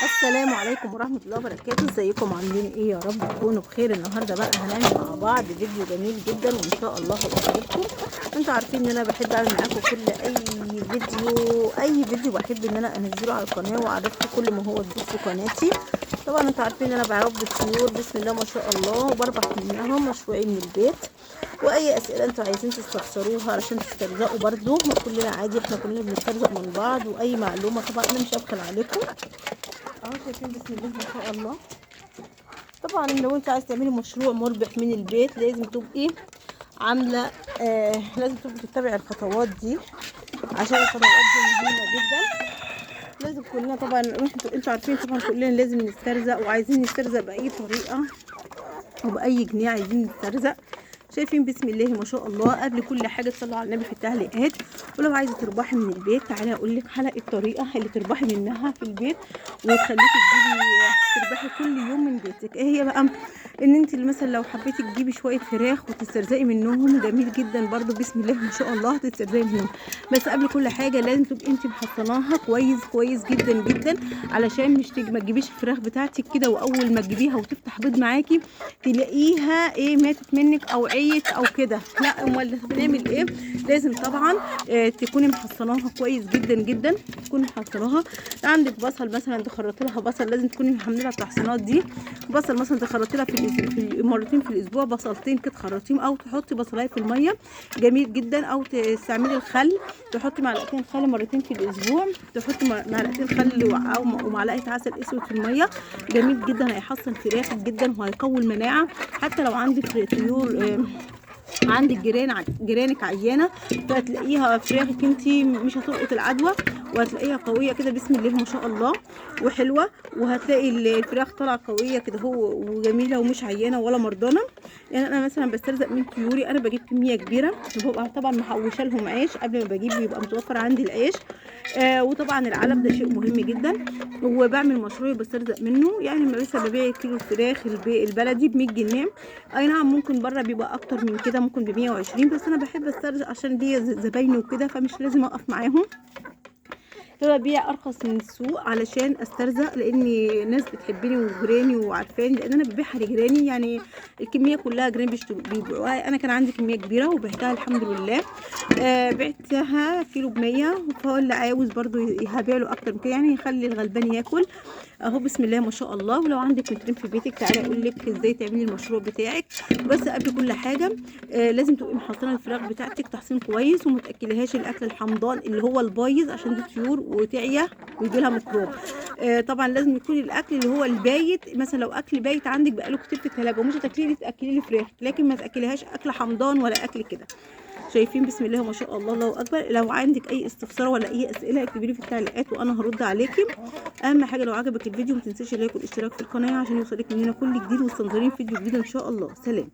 السلام عليكم ورحمة الله وبركاته. ازيكم عاملين ايه؟ يا رب تكونوا بخير. النهارده بقى هنعمل مع بعض فيديو جميل جدا وان شاء الله هيعجبكم. انتوا عارفين ان انا بحب اعمل معاكم كل اي فيديو بحب ان انا انزله على القناة واعرفكم كل ما هو جديد في قناتي. طبعا انتوا عارفين ان انا بربي طيور بسم الله ما شاء الله، وبربح منهم مشروعي من البيت. واي اسئلة انتوا عايزين تستفسروها علشان تسترزقوا برضو، ما كلنا عادي، احنا كلنا بنسترزق من بعض. واي معلومة طبعا انا مش هبخل عليكم. اهو شايفين بسم الله ما شاء الله. طبعا لو انت عايز تعملي مشروع مربح من البيت لازم تبقي عامله لازم تبقي تتبعي الخطوات دي، عشان الخطوات دي مهمة جدا. لازم كلنا طبعا، انتوا عارفين طبعا كلنا لازم نسترزق، وعايزين نسترزق باي طريقه وباي جنيه عايزين نسترزق. شايفين بسم الله ما شاء الله. قبل كل حاجة تصلوا على النبي في التعليقات. ولو عايزه تربحي من البيت تعالي اقول لك على الطريقة اللي تربحي منها في البيت وتخليكي تجيبي تربحي كل يوم من بيتك. ايه هي بقى؟ ان انت مثلا لو حبيتي تجيبي شوية فراخ وتسترزقي منهم، جميل جدا برضو بسم الله ما شاء الله تسترزقي منهم. بس قبل كل حاجة لازم تبقي انت محصناها كويس كويس جدا جدا، علشان مش ما تجيبيش الفراخ بتاعتك كده واول ما تجيبيها وتفتح بيض معاكي تلاقيها ايه ماتت منك او عيت او كده. لا، امال بنعمل ايه؟ لازم طبعا تكوني محصناها كويس جدا جدا، تكوني محصناها. عندك بصل مثلا تخرطي لها بصل، لازم تكوني محمله التحصينات دي. بصل مثلا تخرطي لها في مرتين في الاسبوع، بصلتين كده تخرطيهم، او تحطي بصلايه في المية، جميل جدا. او تستعملي الخل، تحطي معلقتين خل مرتين في الاسبوع، تحطي معلقتين خل ومعلقة عسل اسود في المية، جميل جدا. هيحصن فراخك جدا وهيقوي المناعة. حتى لو عندك طيور، عندك جيرانك عيانه، فهتلاقيها فراخك انت مش هتلقط العدوى، وهتلاقيها قوية كده بسم الله ما شاء الله وحلوه. وهتلاقي الفراخ طالعه قوية كده هو وجميلة ومش عيانه ولا مرضانه. يعني انا مثلا بسترزق من طيوري، انا بجيب كمية كبيرة وببقى طبعا محوشه لهم عيش قبل ما بجيب، بيبقى متوفر عندي العيش. وطبعا العلف ده شيء مهم جدا، وبعمل مشروعي بسترزق منه. يعني مثلا ببيع كيلو الفراخ البلدي ب 100 جنيه، اي نعم ممكن بره بيبقى اكتر من كده، ممكن ب 120، بس انا بحب استرزق عشان ليا زبايني وكده، فمش لازم اقف معاهم. فببيع ارخص من السوق علشان استرزق، لان ناس بتحبني وجيراني وعارفاني، لان انا ببيعها لجيراني. يعني الكمية كلها جيراني بيبيعوها. انا كان عندي كمية كبيرة وبعتها الحمد لله. بعتها كيلو ب100، فهو اللي عاوز برضو هبيع له اكتر من كده، يعني يخلي الغلبان ياكل. اهو بسم الله ما شاء الله. ولو عندك مترين في بيتك تعالي اقول لك ازاي تعملي المشروع بتاعك. بس قبل كل حاجة لازم تبقي محصنة الفراخ بتاعتك تحصين كويس، وما تاكليهاش الاكل الحمضان اللي هو البايظ، عشان دي طيور وتعيا ويجي لها ميكروب. طبعا لازم يكون الاكل اللي هو البايت، مثلا لو اكل بايت عندك بقاله كتير في الثلاجة ومش هتاكليه، تاكليه الفراخ، لكن ما تاكليهاش اكل حمضان ولا اكل كده. شايفين بسم الله ما شاء الله، الله اكبر. لو عندك اي استفسار ولا اي اسئلة اكتبي لي في التعليقات وانا هرد عليكي. اهم حاجة لو عجبك الفيديو ما تنسيش ال like والاشتراك في القناة عشان يوصلك مننا كل جديد، واستنظرين فيديو جديد ان شاء الله. سلام.